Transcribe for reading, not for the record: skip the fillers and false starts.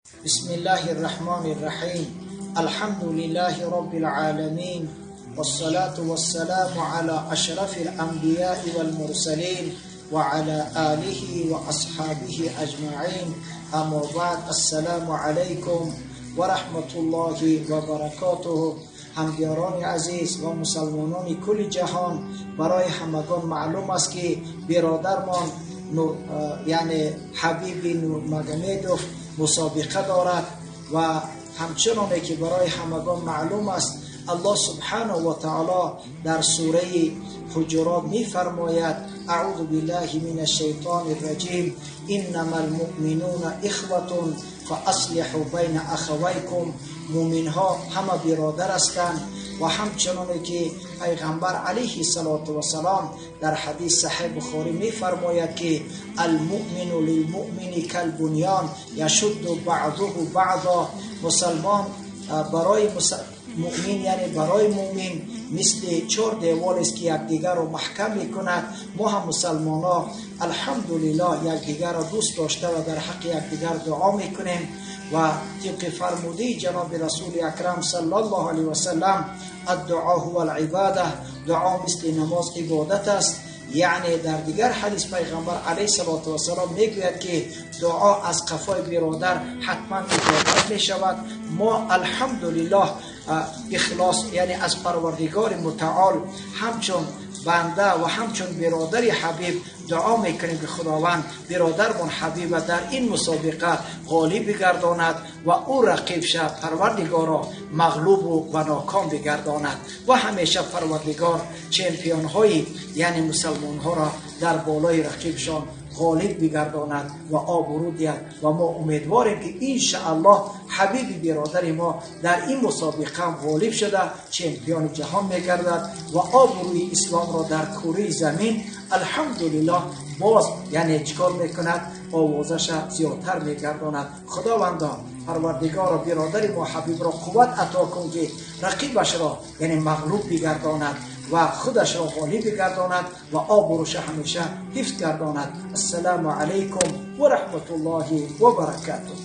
بسم الله الرحمن الرحیم. الحمد لله رب العالمین والصلاة والسلام على اشرف الانبیاء والمرسلین وعلى آله واصحابه اجمعین. اما بعد، السلام علیکم و رحمت الله و برکاته. همدیاران عزیز و مسلمانان کل جهان، برای همگان معلوم است که برادرمان یعنی حبیب نورمگامدوف مسابقه دارد و همچنان که برای همگان معلوم است، الله سبحانه و تعالی در سوره حجرات می فرماید: اعوذ بالله من الشیطان الرجیم، انما المؤمنون اخوة فاصلحوا بین اخویکم. مؤمن ها همه برادر هستند و همچنان که پیغمبر علیه الصلاة و سلام در حدیث صحیح بخاری می فرماید که المؤمن للمؤمن کالبنیان یشد بعضه بعضا. مسلمان برای مؤمن، یعنی برای مؤمن مثل چهار دیوال است که یکدیگر را محکم میکند. ما هم مسلمان ها الحمدلله یکدیگر را دوست داشته و در حق یکدیگر دعا میکنیم و طبق فرموده جناب رسول اکرم صلی الله علیه و سلم، الدعاء هو العباده، دعا مثل نماز عبادت است. یعنی در دیگر حدیث پیغمبر علیه الصلاة و السلام میگوید که دعا از قفای برادر حتما اجابت می شود. ما الحمدلله اخلاص، یعنی از پروردگار متعال همچون بنده و همچون برادر حبیب دعا میکنیم که خداوند برادرمان حبیب در این مسابقه غالب بگرداند و او رقیب شه پروردگارا مغلوب و ناکام بگرداند و همیشه پروردگار چمپیون های، یعنی مسلمان ها را در بالای رقیبشان غالب بگرداند و آبرو دهد. و ما امیدواریم که انشاءالله حبیب برادر ما در این مسابقه هم غالب شده چمپیون جهان میگردد و آبروی اسلام را در کره زمین الحمدلله باز یعنی چیکار میکند؟ آوازش زیادتر میگرداند. خداوندا، پروردگار، برادر ما حبیب را قوت عطا کن که رقیبش را یعنی مغلوب بگرداند و خودش را غالب بگرداند و آبروش همیشه حفظ گرداند. السلام علیکم و رحمت الله و برکاته.